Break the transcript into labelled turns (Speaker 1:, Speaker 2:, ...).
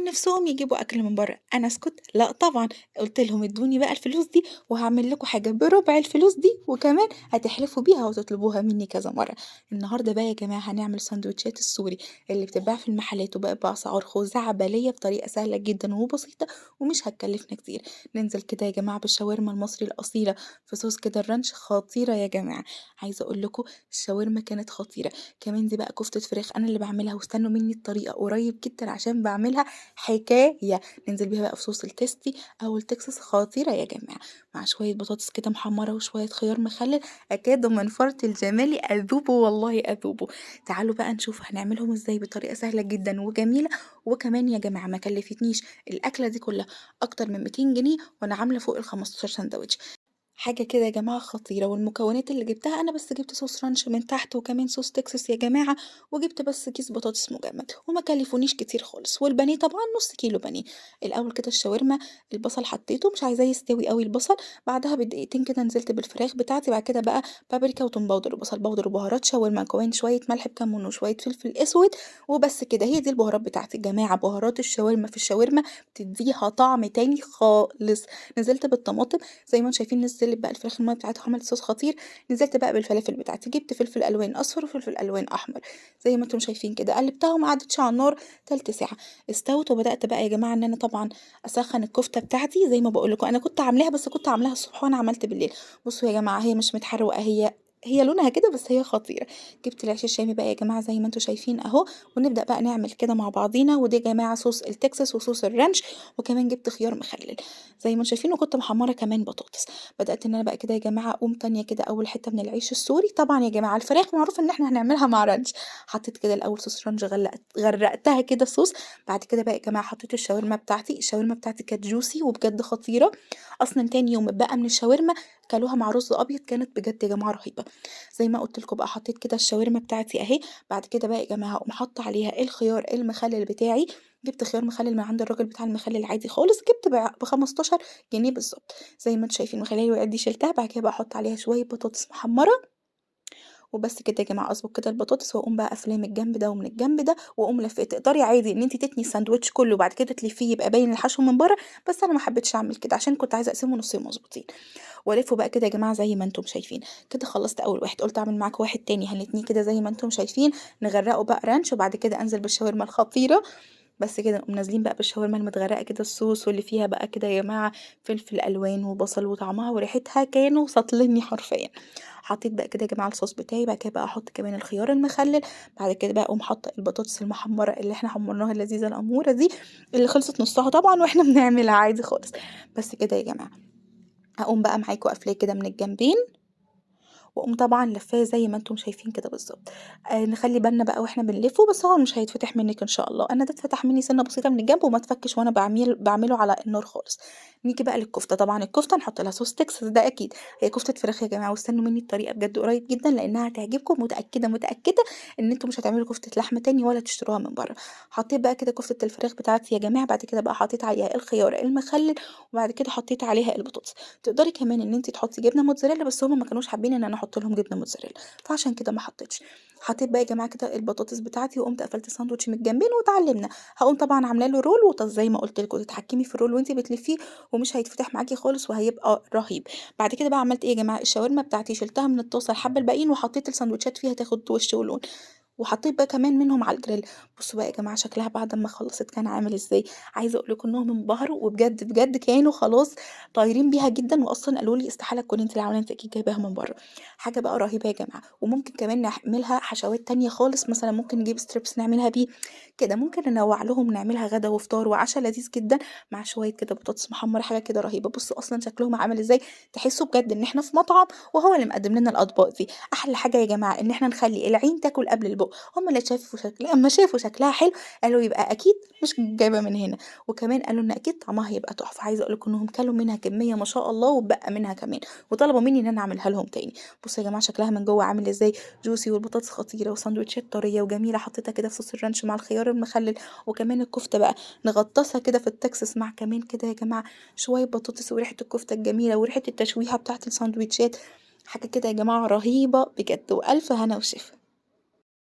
Speaker 1: نفسهم يجيبوا أكل من برّه. أنا أسكت؟ لأ طبعًا. قُلت لهم ادوني بقى الفلوس دي وهاعمل لكم حاجة بربع الفلوس دي، وكمان هتحلفوا بيها وتطلبوها مني كذا مرة. النهارده بقى يا جماعة هنعمل سندوتشات السوري اللي بتتباع في المحلات وبقت بأسعار خزعبلية بطريقة سهلة جدًا وبسيطة ومش هتكلفنا كتير. ننزل كده يا جماعة بالشاورما المصري الأصيلة في صوص كده ال ranch، خطيرة يا جماعة. عايزة أقول لكم الشاورما كانت خطيرة. كمان دي بقى كفتة فراخ أنا اللي باعملها، واستنوا مني الطريقة قريب جدًا عشان باعملها حكاية. ننزل بيها بقى في صوص ال tasty أو التكساس، خطيرة يا جماعة، مع شوية بطاطس كده محمرة وشوية خيار مخلل، أكاد من فرط الجمال أذوب والله أذوب. تعالوا بقى نشوف هنعملهم إزاي بطريقة سهلة جدًا وجميلة، وكمان يا جماعة ما كلفتنيش الأكلة دي كلها أكتر من 200 جنيه، وأنا عاملة فوق ال15 ساندوتش. حاجة كده يا جماعة خطيرة. والمكونات اللي جبتها أنا بس جبت صوص ranch من تحت وكمان صوص تكساس يا جماعة، وجبت بس كيس بطاطس مجمد، وما كلفونيش كتير خالص. والبانيه طبعا نص كيلو بانيه. الأول كده الشاورما البصل حطيته، مش عايزاه يستوي قوي البصل، بعدها بدقيقتين كده نزلت بالفراخ بتاعتي. بعد كده بقى بابريكا وتوم powder وبصل powder وبهارات شاورما، كمان شوية ملح بكمون وشوية فلفل أسود، وبس كده. هي دي البهارات بتاعتي يا جماعة. بهارات الشاورما في الشاورما بتديها طعم تاني خالص. نزلت بالطماطم زي ما انتم شايفين، نزلت بقى الفراخ المية بتاعتها عملت صوص خطير. نزلت بقى بالفلافل بتاعتي، جبت فلفل الوان اصفر وفلفل الوان احمر زي ما انتم شايفين كده، قلبتها وما قعدتش على النار تلت ساعة، استوت. وبدات بقى يا جماعة ان انا طبعا اسخن الكفتة بتاعتي زي ما بقول لكم، انا كنت عاملاها بس كنت عاملاها الصبح وانا عملت بالليل. بصوا يا جماعة هي مش متحروقه، هي لونها كده بس هي خطيرة. جبت العيش الشامي بقى يا جماعة زي ما انتم شايفين اهو، ونبدا بقى نعمل كده مع بعضينا. وده يا جماعة صوص التكساس وصوص ال ranch، وكمان جبت خيار مخلل زي ما انتم شايفين، وكنت محمرة كمان بطاطس. بدات ان انا بقى كده يا جماعة اقوم تانية كده اول حتة من العيش السوري. طبعا يا جماعة الفراخ معروف ان احنا هنعملها مع ranch، حطيت كده الاول صوص ranch، غرقتها كده صوص. بعد كده بقى يا جماعة حطيت الشاورما بتاعتي. الشاورما بتاعتي كانت juicy وبجد خطيرة. اصلا تاني يوم بقى من الشاورما كلوها مع رز ابيض، كانت بجد يا جماعة رهيبة. زي ما قلت لكم بقى حطيت كده الشاورما بتاعتي اهي. بعد كده بقى يا جماعة اقوم حاطه عليها الخيار المخلل بتاعي. جبت خيار مخلل من عند الراجل بتاع المخلل العادي خالص، جبت ب15 جنيه بالظبط زي ما انتم شايفين. وخليه وقعت دي شلتها. بعد كده بقى احط عليها شوية بطاطس محمرة وبس كده يا جماعة. اظبط كده البطاطس واقوم بقى قافلاه من الجنب ده ومن الجنب ده، واقوم لفاه. تقدري عادي ان انت تتني الساندوتش كله وبعد كده تلفيه يبقى باين الحشو من بره، بس انا ما حبيتش اعمل كده عشان كنت عايزه اقسمه نصين مظبوطين. والفه بقى كده يا جماعة زي ما انتم شايفين كده. خلصت اول واحد، قلت اعمل معاكم واحد تاني هنتنيه كده زي ما انتم شايفين، نغرقه بقى ranch، وبعد كده انزل بالشاورما الخطيرة. بس كده نقوم نازلين بقى بالشاورما المتغرقه كده الصوص، واللي فيها بقى كده يا جماعة فلفل الوان وبصل، وطعمها وريحتها كانوا ساطليني حرفيا. حطيت بقى كده يا جماعة الصوص بتاعي. بعد كده بقى احط كمان الخيار المخلل. بعد كده بقى اقوم حاطه البطاطس المحمره اللي احنا حمرناها اللذيذة الاموره دي، اللي خلصت نصها طبعا واحنا بنعملها عادي خالص. بس كده يا جماعة هقوم بقى معاكم قافلاه كده من الجنبين، واقوم طبعا لفاه زي ما انتم شايفين كده بالظبط. نخلي بالنا بقى واحنا بنلفه، بس هو مش هيتفتح منك ان شاء الله. انا ده اتفتح مني سنة بسيطة من الجنب وما اتفكش وانا بعمله على النار خالص. نيجي بقى للكفته. طبعا الكفتة نحط لها صوص تكساس ده اكيد، هي كفته فراخ يا جماعة، واستنوا مني الطريقة بجد قريب جدا لانها هتعجبكم. متاكدة متاكدة ان انتم مش هتعملوا كفته لحمه تاني ولا تشتروها من بره. حطيت بقى كده كفته الفراخ بتاعتي يا جماعة. بعد كده بقى حطيت عليها الخيار المخلل، وبعد كده حطيت عليها البطاطس. تقدري كمان ان انت تحطي جبنه موتزاريلا، بس هما ما كانوش حابين ان انا احط لهم جبنه موتزاريلا، فعشان كده ما حطيتش. حطيت بقى يا جماعة كده البطاطس بتاعتي، وقمت قفلت الساندوتش من الجنبين واتعلمنا. هقوم طبعا عامله له roll، وزي ما قلت لكم تتحكمي في ال roll وانت بتلفيه ومش هيتفتح معاكي خالص وهيبقى رهيب. بعد كده بقى عملت ايه يا جماعة، الشاورما بتاعتي شلتها من الطاسه الحبة الباقيين، وحطيت الساندوتشات فيها تاخد وش ولون، وحطيت بقى كمان منهم على الجريل. بصوا بقى يا جماعة شكلها بعد ما خلصت كان عامل ازاي. عايزه اقول لكم انهم انبهروا وبجد بجد كانوا خلاص طايرين بيها جدا، واصلا قالوا لي استحالة تكون انت اللي عاملاها، انت اكيد جايباها من بره. حاجة بقى رهيبة يا جماعة. وممكن كمان نعملها حشوات تانية خالص، مثلا ممكن نجيب strips نعملها بيه كده، ممكن ننوع لهم نعملها غدا وفطار وعشاء لذيذ جدا مع شوية كده بطاطس محمرة، حاجة كده رهيبة. بصوا اصلا شكلهم عامل ازاي، تحسوا بجد ان احنا في مطعم وهو اللي مقدم لنا الاطباق دي. احلى حاجة يا جماعة ان احنا نخلي العين تاكل قبل البق. هم اللي شافوا شكلها، اما شافوا شكلها حلو قالوا يبقى اكيد مش جايبه من هنا، وكمان قالوا ان اكيد طعمها هيبقى تحفة. عايزه اقول لكم انهم كلوا منها كمية ما شاء الله وبقى منها كمان، وطلبوا مني ان انا اعملها لهم تاني. بصوا يا جماعة شكلها من جوه عامل ازاي، juicy والبطاطس خطيرة وساندوتشات طرية وجميلة. حطيتها كده في صوص ال ranch مع الخيار المخلل، وكمان الكفتة بقى نغطسها كده في التكساس مع كمان كده يا جماعة شوية بطاطس وريحه الكفتة الجميلة وريحه التشويحه بتاعه الساندوتشات. حاجة كده يا جماعة رهيبة بجد، والف هنا وشفا.